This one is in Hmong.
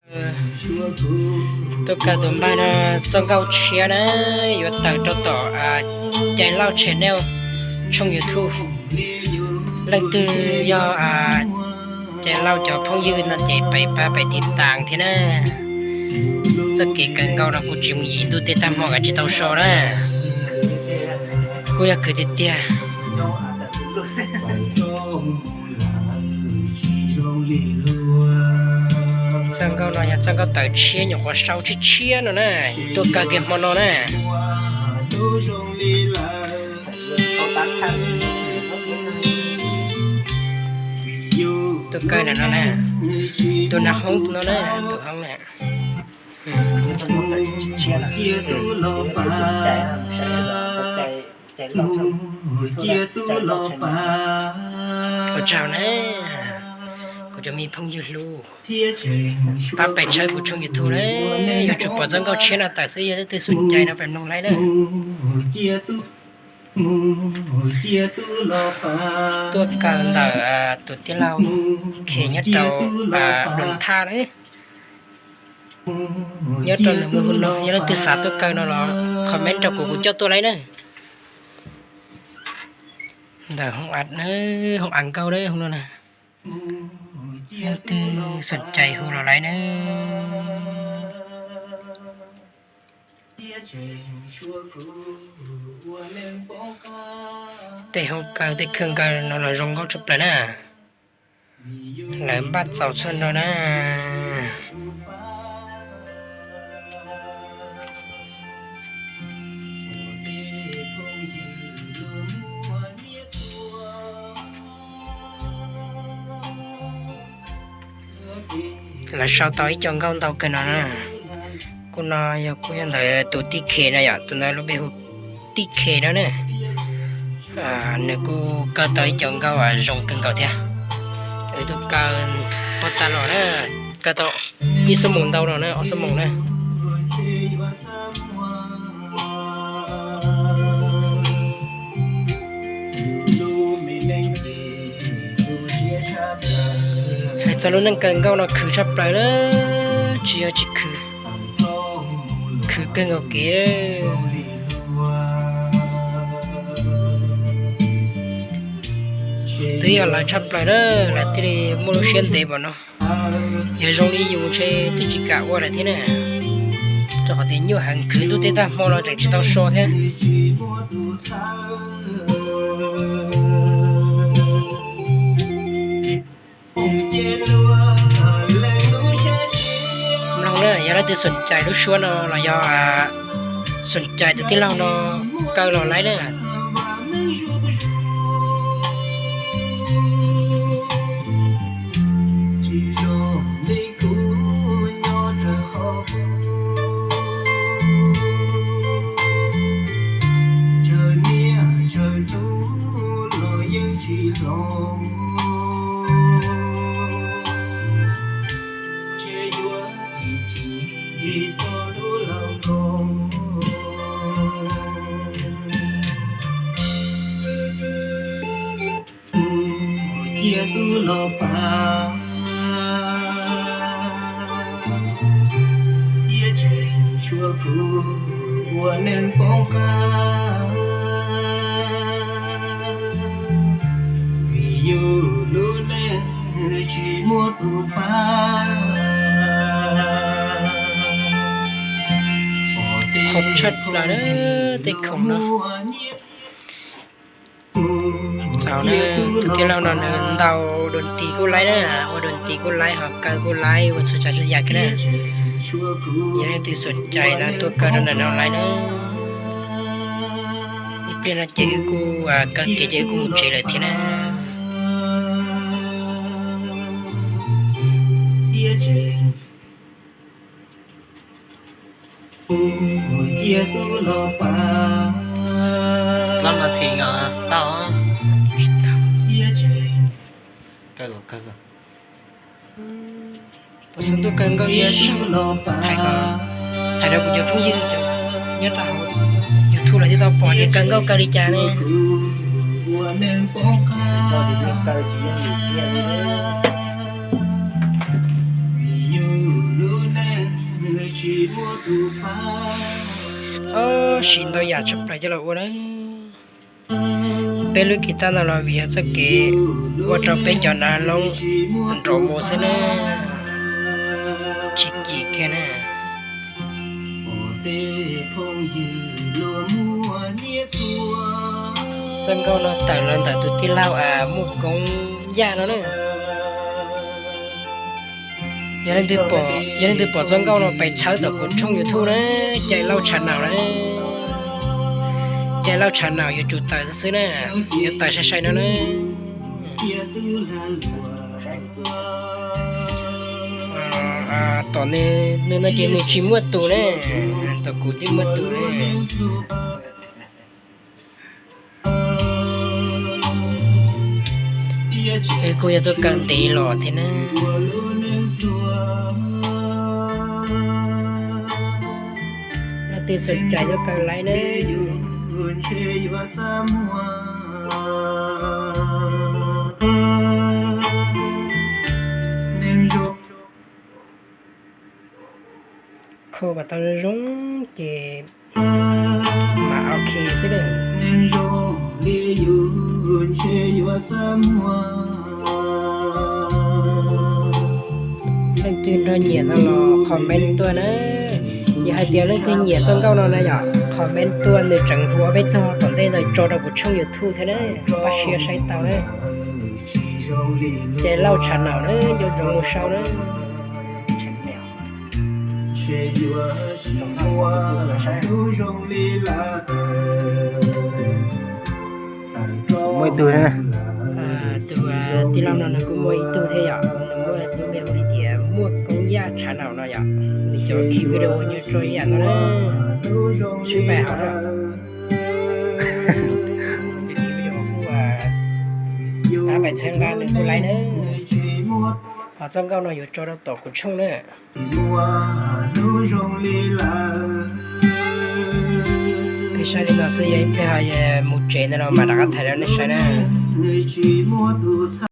Tuaj kawg tus npawg no txoj nkauj tshiab na, yuav tawm rau tom Cai Lauj channel, tshooj YouTube. Leej twg yog Cai Lauj cov phooj ywg no ces pab pab tiv tas thiab na. Txoj kev kawg nkauj no kuv tsis mus yim ntuj tej tag hmo kav tsis tau so na. Kuj yog khwv tiag tiag. Txoj nkauj no yog txoj nkauj tawm tshiab nyuam qhuav sau tshiab tshiab no na, tuaj kawg kiag hmo no na. Tuaj kawg ntawm no na, tus nas hoob no na, tus hoob na. Ua tsaug na, kuv cov me phooj ywg hlub, pab pab tshawb kuv tshooj YouTube na, yuav tsum pom txoj nkauj tshiab no tawm xwb, yog leej twg xom cai no pab mloog laib na. Tuaj kawg ntawm tus tij laug Khe nyob rau Dum Thaj na. Nyob rau nws mus hu no, yog leej twg xav tuaj kawg no los comment rau kuv, kuv coj tuaj laib na. Ntawm hoo av, hoo av nkauj na, hoo no na. Leej twg xom cai hu los laib na. Tej hoo kaw tej khw nkaw no los zoo nkauj tshaj plaws na. Lawv npaj txaus txhua no na. Lawv sau tau ib co nkauj ntau kawg no na. Kuv no yog kuj yog ntawm tus tij Khe no yom, tus ntawd lub npe hu tij Khe no na. Nws kuj kaw tau ib co nkauj zoo kawg nkaus thiab. Wb tuaj kaw pog tag los na, kaw tau ib xuab moos ntau no na, ob xuab moos na. Hais txog lub neej kaw nkauj no khwv tshaj plaws na, tsis yog tsis khwv, khwv kawg nkaus kev. Twb yog lawv tshaj plaws na, lawv thiaj li muaj lub siab ntev npaum no. Yog zoo li yus ntshe twb tsis kam ua lawm thiab na, rau qhov tias nyuaj heev, khwv ntuj tej tag hmo los tseem tsis tau so thiab. Mloog na, yog leej twg xom cai lub suab no los yog xom cai tus tij laug no, kaw los laib na. Mus cia tub los pab, thiab tseem tshuav kuv ua neeg poob qab, vim yus lub neej tsis muaj tus pab. Qhov tshaj plaws na, tej khoom no. Txaus na, tus tij laug no nws ntaus doo tis kuj laib na, ua doo tis kuj laib, ho kaw kuj laib, ua txhua tsav txhua yam kiag na. Yog leej twg xom cai no tuaj kaw rau ntawm no laib na. Ib pliag no ces wb kuj kaw kiag ces wb kuj mus tsev lawm thiab na. Cia tub los pab, plaub no thi tau. Puas xav tuaj kaw nkauj ib zaug, hais rau kuv cov phooj ywg nyob rau hauv YouTube los thiaj tau pom tias kaw nkauj kaw li cas ne. Ob, siv ntau yam tshaj plaws coj los ua na. Peb lub guitar no los vim yog txoj kev ua rau peb cov nav loob nrov mus xwb na, tsis kim kiag na. Txoj nkauj no tawm los ntawm tus tij laug Muaj Koob Yaj no na. Yog leej twg pom txoj nkauj no pes tshawb tom kuv tshooj YouTube na, Cai Lauj Tshav Naum na. Cai Lauj Tshav Naum yuav tsum tawm xwb xwb na, yuav tawm sai sai no na. Tom nws no ces nws tsis muaj tus na, tom kuv twb muaj tus na. Es kuj yog tuaj kaw ntev los thiab na. Leej twg xom cai tuaj kaw laib na. Kho kom tau zoo zoo ces mam ok xwb na. Leej twg nrog nyiam no los comment tuaj na. Yog hais tias leej twg nyiam txoj nkauj no na yom, comment tuaj, nws tseem hu peb txog tom ntej ntawd tso rau kuv tshooj YouTube thiab na, pab siab saib tau na. Cai Lauj Tshav Naum na, nco ntsoov mus sau na. Muaj ib tug thiab. Tus tij laug no nws kuj muaj ib tug thiab yom, nws muaj lub npe hu li tias Muaj Koob Yaj Tshav Naum no yom. Nws cov khi video nws tso ib yam no na, sib pais hauv na. Nab pais txhawb nqa nws kuj laib na. Ho txoj nkauj no yuav tso rau tom kuv tshooj na. Peb saib li no xwb, yog ib pliag ho mus tsev ntawd los mam rov qab thaij rau nej saib na.